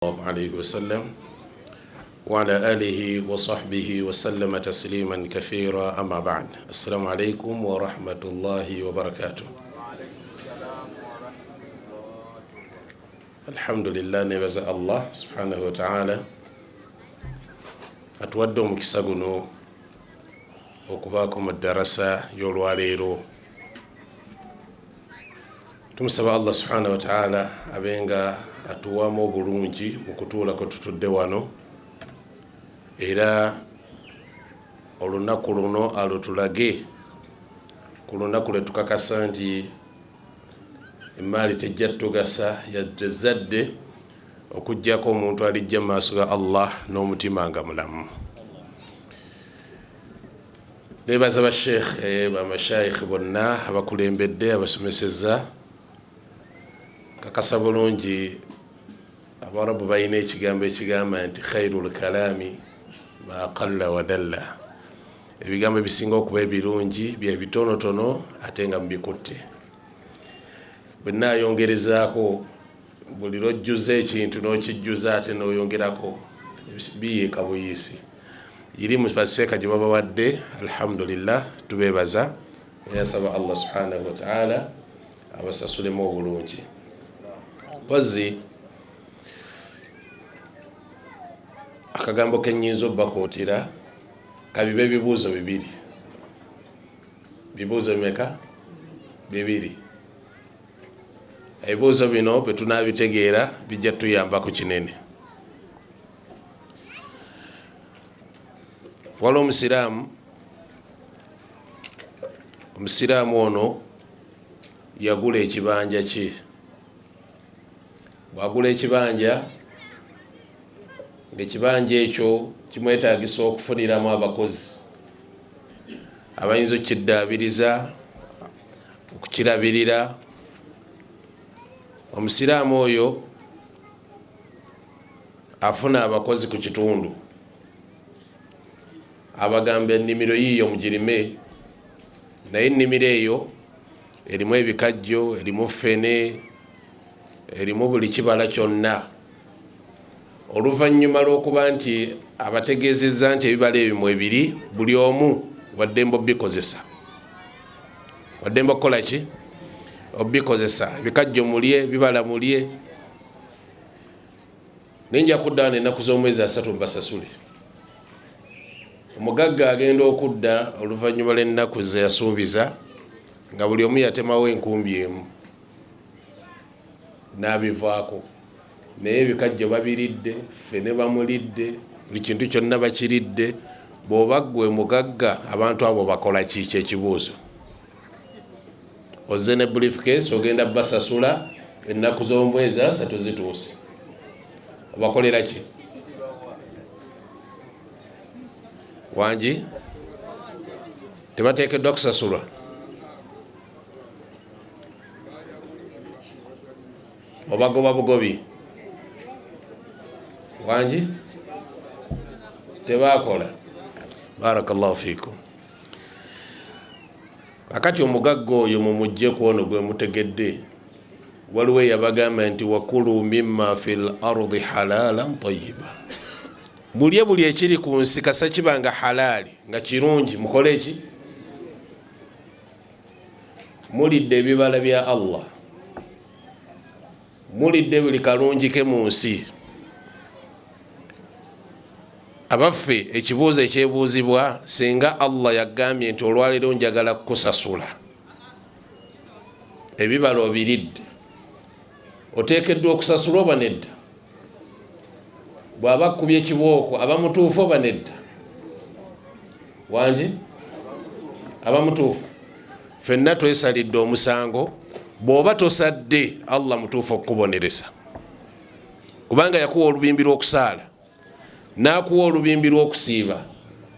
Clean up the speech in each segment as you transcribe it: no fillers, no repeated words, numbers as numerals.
الله عليه وسلم وعلى آله وصحبه وسلم تسليما كثيرا أما بعد السلام عليكم ورحمة الله وبركاته. Alhamdulillah, nebaza Allah subhanahu wataala atuwadde omukisa guno okubaako mu ddarasa y'olwaleero. Tumusaba Allah subhanahu wataala abe nga atuwamu obulungi mu kutuula kwe tutudde wano, era olunaku luno alutulage ku lunaku lwe tukakasa nti emaali tejja tugasa yadde zadde okuggyako omuntu alijja mu maaso ga Allah n'omutima nga mulamu. Nebaza basheekhe, bamashayikhi bonna abakulembedde, abasomeseza. Kakasa bulungi Abarabu balina ekigambo ekigamba nti khairu lkalami ma qalla wa dalla, ebigambo ebisinga okuba ebirungi byebitonotono ate nga mubikutte. Bwe naayongerezaako, buli lwojjuza ekintu n'okijjuza ate n'oyongerako, biyiika buyiisi. Iri mu baseeka gye babawadde, alhamdulillah, tubeebaza era nsaba Allah subhanahu wataala abasasulemu obulungi. Mpozi akagambo kenyinza obbakuutira kabibe ebibuuzo bibiri. Bibuuzo bimeka? Bibiri. Ebibuuzo bino bwe tunaabitegeera bijja tuyambako kinene. Waliwo omusiraamu, omusiraamu ono yagula ekibanja kye. Bwagula ekibanja, ngaekibanja ekyo kimwetagisa okufuniramu abakozi abayinza okukiddaabiriza, okukirabirira. Omusiraamu oyo afuna abakozi ku kitundu, abagamba ennimiro yiiyo mugirime, naye ennimiro eyo erimu ebikajjo, erimu ffene, erimu buli kibala kyonna. Oluvannyuma lw'okuba nti abategeezezza nti ebibala ebyo mwebiri, buli omu waddembe obikozesa, waddembe okukola ki? Obikozesa. Ebikajjo mulye, bibala mulye, naye nja kudda wano ennaku z'omwezi 30 mbasasule. Omugagga agenda okudda oluvannyuma lw'ennaku ze yasuubiza, nga buli omu yatemawo enkumbi emu n'abivaako, naye ebikajjo babiridde, ffene bamulidde, buli kintu kyonna bakiridde. Bw'oba ggwe mugagga, abantu abo bakola ki? Kyekibuuzo. Ozze ne briefcase, ogenda basasula, ennaku z'omwezi 30 zituuse, obakolera ki? Wangi, tebateekeddwa kusasulwa? Obagoba bugobi? Wangi, tebakola. Barakallahu fikum. Kakati omugagga oyo mumugje ku ono gwe mutegedde. Waliwo eyabagamba nti wakulu mimma fi l ardi halalan tayiba, mulye buli ekiri ku nsi kasa kiba nga halaali, nga kirungi. Mukole eki? Mulidde ebibala bya Allah, mulidde buli kalungi ke mu nsi. Abaffe, ekibuuzo ekyebuuzibwa, singa Allah yagambye nti olwaleero njagala kukusasula, ebibala obiridde, oteekeddwa okusasula oba nedda? Bw'aba akkubye ekibooko, aba mutuufu oba nedda? Wangi, aba mutuufu. Ffenna twesalidde omusango. Bw'oba tosadde, Allah mutuufu okukubonereza, kubanga yakuwa olubimbi lw'okusaala, n'akuwa olubimbi lw'okusiiba,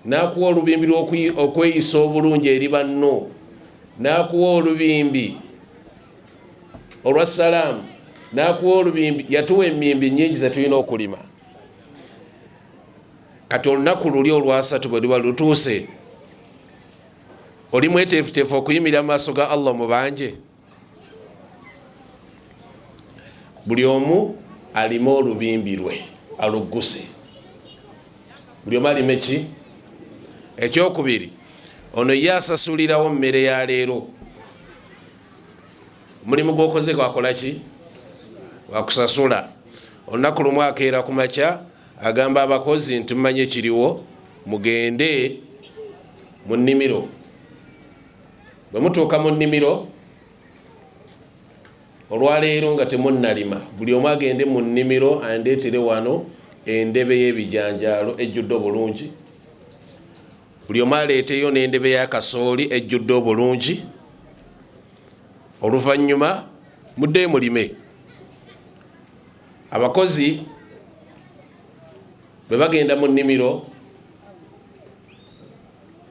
n'akuwa olubimbi lw'okweyisa obulungi eri banno, n'akuwa olubimbi olwa salaamu, n'akuwa olubimbi. Yatuwa emimbi nyingi zetulina okulima. Kati olunaku luli olwasatu bwe luba lutuuse, oli mweteefuteefu okuyimirira mu maaso ga Allah mubanje? Buli omu Alime olubimbi lwe alugguse. Buli omu alime ki? Ekyokubiri, ono ye asasulirawo mmere ya leero. Omulimu gw'okoze gwakola ki? Wakusasula. Olunaku lumu akeera ku makya, agamba abakozi nti mumanye ekiriwo, mugende mu nnimiro. Bwe mutuuka mu nnimiro olwaleero nga temunnalima, buli omu agende mu nnimiro andeetere wano endebe y'ebijanjaalo ejjudde obulungi, buli omu aleeteyo n'endebe ya kasooli ejjudde obulungi, oluvannyuma muddeyo mulime. Abakozi bwe bagenda mu nnimiro,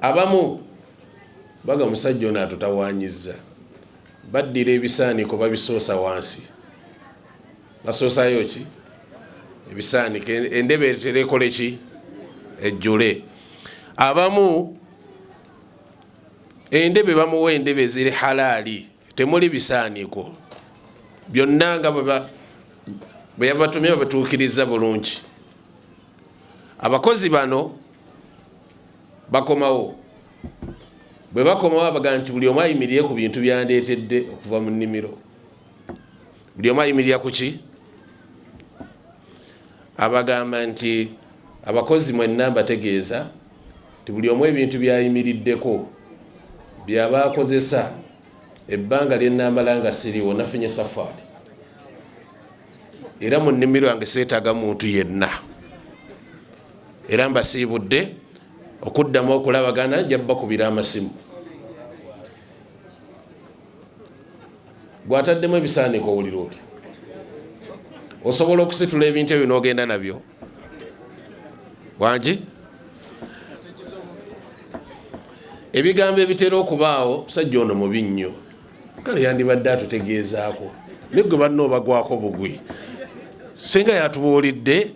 abamu baga musajja ono atutawaanyizza, baddira ebisaaniko babisoosa wansi. Basoosayo ki? Ebisaaniko. Endebe terekole ki? Ejjule. Abamu endebe bamuwa endebe eziri halaali, temuli bisaaniko, byonna nga bwe yabatumye babatuukiriza bulungi. Abakozi bano bakomawo. Bwe bakomawo abaga nti buli omu ayimirire ku bintu byandeetedde okuva mu nnimiro. Buli omu ayimirira ku ki? Abagamba nti abakozi mwenna mbategeeza nti buli omu ebintu byayimiriddeko byaba akozesa ebbanga lye nnamala nga siriwo, nafunye safaari, era mu nnimiro yange seetaaga muntu yenna, era mbasiibudde okuddamu okulabagana nja bakubira amasimu. Gwataddemu ebisaaniko owulira otya? Osobola okusitula ebintu ebyo n'ogenda nabyo? Wangi? Ebigambo ebitera okubaawo, musajja ono mubi nnyo, kale yandibadde atutegeezaako, naye gwe banna obagwako bugwi, singa yatubuulidde.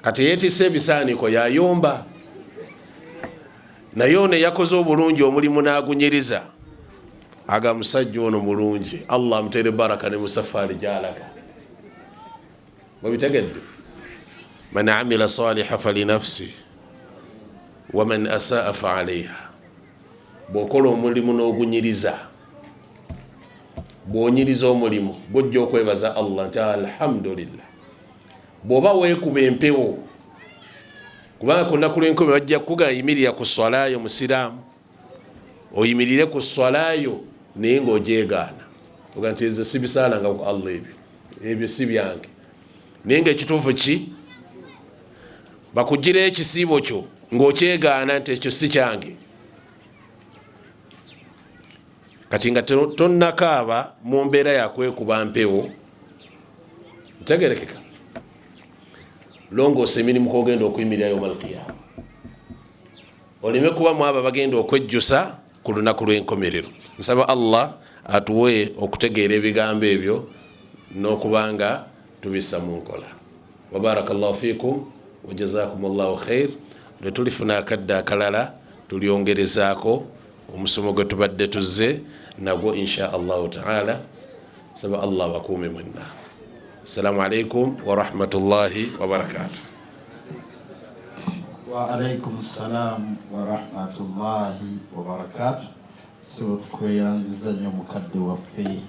Kati yeetisse ebisaaniko yayomba, naye ono eyakoze obulungi omulimu n'agunyiriza aga musajja ono mulungi, Allah amutere baraka ne musafaari gyalaga. Mubitegedde? Man amila saliha falinafsi waman asaa fa alaiha. Bw'okola omulimu n'ogunyiriza, bw'onyiriza omulimu gwojja okwebaza Allah nti alhamdulillah. Bw'oba weekuba empewo, kubanga ku lunaku lw'enkumi bajja kukugamba yimirira ku swalayo musiraamu, oyimirire ku swalayo naye ng'ogyegaana, oga nti nze sibisaalanga ku Allah, ebyo ebyo si byange, naye ng'ekituufu ki bakugireyo ekisiibo kyo ng'okyegaana nti ekyo si kyange. Kati nga tonnakaaba mu mbeera yakwekuba mpewo, ntegerekeka, longoosa emirimu kogenda okuyimirira yoma alkiyama, oleme kuba mu abo abagenda okwejjusa ku lunaku lw'enkomerero. Nsaba Allah atuwe okutegeera ebigambo ebyo n'okubanga tubissa mu nkola. Wabarakallahu fikum wajazakum llahu khair. Lwe tulifuna akadde akalala tulyongerezaako omusomo gwe tubadde tuzze nagwo insha allahu taala. Saba Allah abakuume mwenna. Assalamu alaikum warahmatullahi wabarakatuh. Wa alaikum salam wa rahmatullahi wa barakatuh. Sibo tukweyanziza nnyo mukadde waffe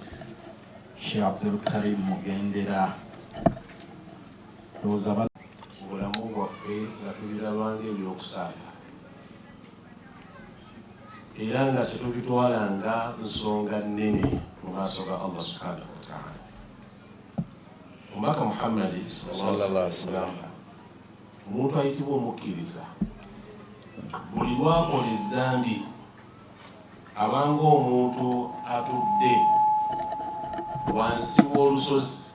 Sheikh Abdul Karim Mugendera. Ndowooza obulamu bwaffe nga tubirabanga ebyokusaaga era nga tetubitwala nga nsonga nnene mu maaso ga Allah subhanahu wataala. Omubaka Muhammadi sallallahu alaihi wasallam, omuntu ayitibwa omukkiriza buli lwakola ezambi abanga omuntu atudde wansi w'olusozi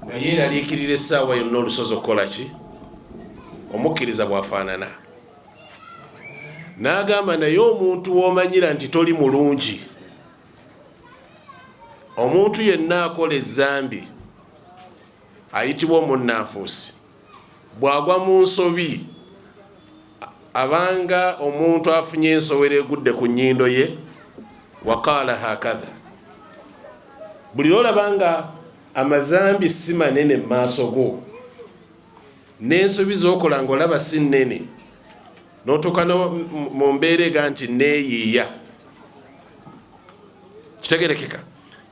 nga yeeraliikirira essaawa yonna olusozi okukola ki. Omukkiriza bw'afaanana. N'agamba naye omuntu w'omanyira nti toli mulungi, omuntu yenna akola ezambi ayitibwa omunnanfuusi, bw'agwa mu nsobi abanga omuntu afunye ensowera egudde ku nnyindo ye, waqaala hakadha. Buli lwolaba nga amazambi si manene mu maaso go, n'ensobi z'okola ng'olaba si nnene, n'otuuka mu mbeera ega nti neeyiiya, kitegerekeka,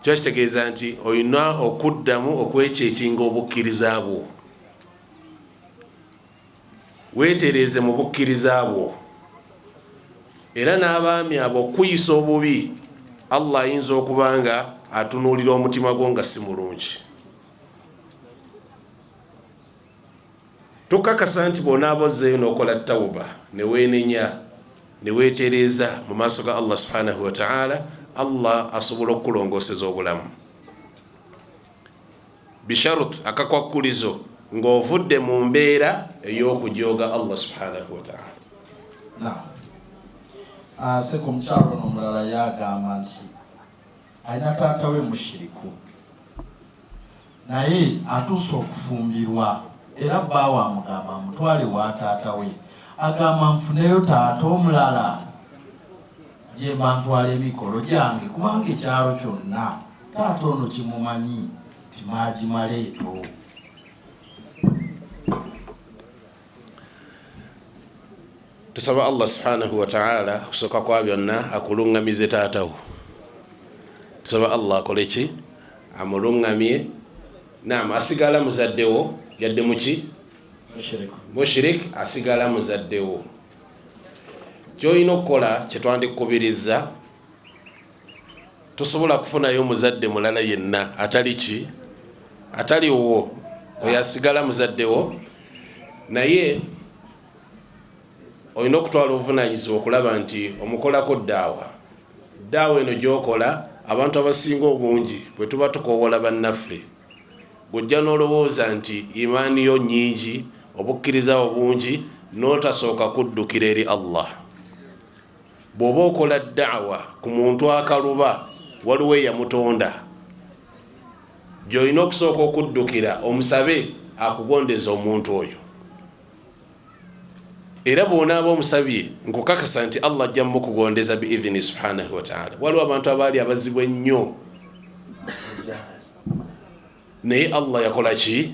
kiba kitegeeza nti olina okuddamu okwekyekinga obukkiriza bwo, weetereeze mu bukkiriza bwo. Era n'abaami abo okuyisa obubi, Allah ayinza okuba nga atunuulira omutima gwo nga si mulungi. Tukakasa nti bw'onaaba ozzeeyo n'okola tawuba ne weenenya ne weetereeza mu maaso ga Allah subhanahu wa ta'ala, Allah asobola okukulongooseza obulamu. Bisharut, akakwakkulizo ng'ovudde mu mbeera ey'okujooga Allah subhanahu wa ta'ala. Naam. Seko omukyalo ono omulala yagamba nti alina taata we mushiriku, naye atuuse okufumbirwa era bbaawe amugamba amutwale wa taata we. Agamba nfuneyo taata omulala gyemba ntwala emikolo gyange, kubanga ekyalo kyonna taata ono kimumanyi nti maagi maleeto. Tusaba Allah subhanahu wa ta'ala okusooka kwa byonna akuluŋŋamize taatawo. Tusaba Allah akole ki? Amuluŋŋamye. Naam, asigala muzaddewo yadde muki mushrik, asigala muzaddewo. Kyolina okukola kyetwandikukubirizza, tosobola kufunayo muzadde mulala yenna atali ki atali wo, oyo asigala muzaddewo, naye olina okutwala obuvunanyizibwa okulaba nti omukolako ddaawa. Ddaawa eno gyokola, abantu abasinga obungi bwe tuba tukoowola bannaffe, gojja n'olowooza nti imaani yo nnyingi, obukkiriza bwo bungi, n'otasooka kuddukira eri Allah. Bw'oba okola ddaawa ku muntu akaluba, waliwo eyamutonda gy'olina okusooka okuddukira, omusabe akugondeza omuntu oyo. Era bw'onaaba omusabye, nkukakasa nti Allah ajja mukugondeza biidhini subhanahu wa ta'ala. Waliwo abantu abaali abazibu ennyo, naye Allah yakola ki?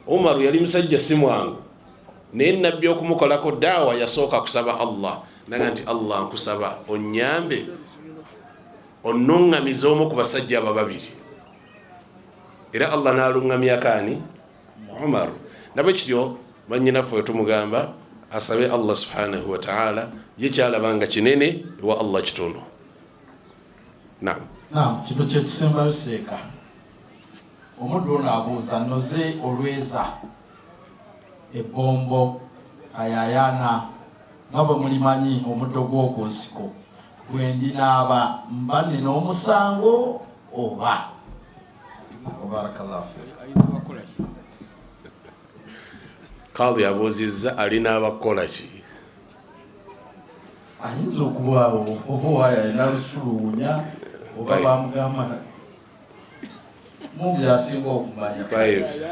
Umaru yali musajja si mwangu, naye nabbi okumukolako daawa yasooka kusaba Allah, naga nti Allah nkusaba onnyambe onnuŋŋamize omu ku basajja abo babiri. Era Allah n'aluŋŋamyako ani? Umaru. Nabwe kityo bannyinaffe we tumugamba asabe Allah subhanahu wa ta'ala, ye kyalaba nga kinene ewa Allah kitono. Naam. Naam, kino kyekisembayo seeka. Omuddu ono abuuza, noze olweza ebbombo ayayaana nga bwe mulimanyi omuddo gw'oku nsiko, bwe ndinaaba mba nina omusango oba? Barakallahu fiik. Kadhi abuuzizza alinaaba kukola ki? Ayinza okuba oba owaayo alina lusuluunya oba bamugamba Mungu yasinga okumanya.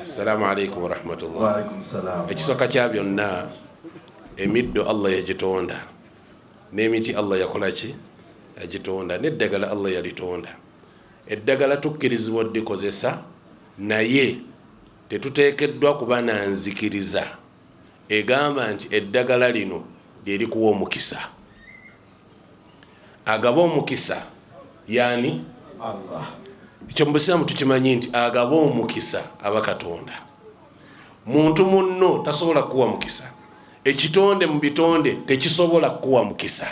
Assalamu alaikum warahmatullah. Wa alaikum salam. Ekisooka kya byonna, emiddo Allah yagitonda, n'emiti Allah yakola ki? Yagitonda, n'eddagala Allah yalitonda. Eddagala tukkirizibwa oddikozesa, naye tetuteekeddwa kuba na nzikiriza egamba nti eddagala lino lye likuwa omukisa. Agaba omukisa yaani? Allah. Ekyo mu busiraamu tukimanyi nti agaba omukisa aba Katonda. Muntu munno tasobola kukuwa mukisa, ekitonde mu bitonde tekisobola kukuwa mukisa.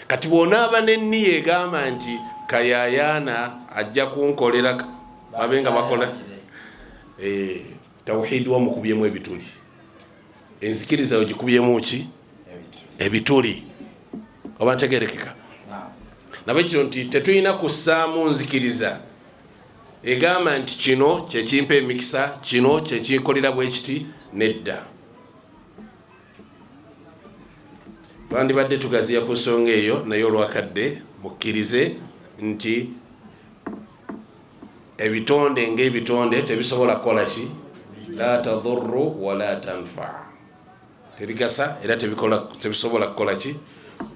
Kati bw'onaaba n'enniya egamba nti kayayaana ajja kunkolera, babe nga bakola tawhidi wamukubyemu ebituli, enzikiriza yo gikubyemu ki? Ebituli. Oba ntegerekeka? Nabwe kityo nti tetulina kussaamu nzikiriza egamba nti kino kyekimpa emikisa, kino kyekinkolera bwe kiti. Nedda, twandibadde tugaziya ku nsonga eyo, naye olwakadde mukkirize nti ebitonde ng'ebitonde tebisobola kukola ki? La tadhurru wala tanfa, tebigasa era tebisobola kukola ki?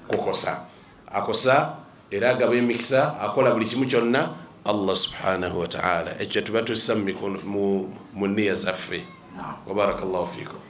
Kukosa. Akosa era agaba emikisa, akola buli kimu kyonna Allah subhanahu wataala. Ekyo tuba tussa mu niya zaffe. Wabaraka llahu fikum.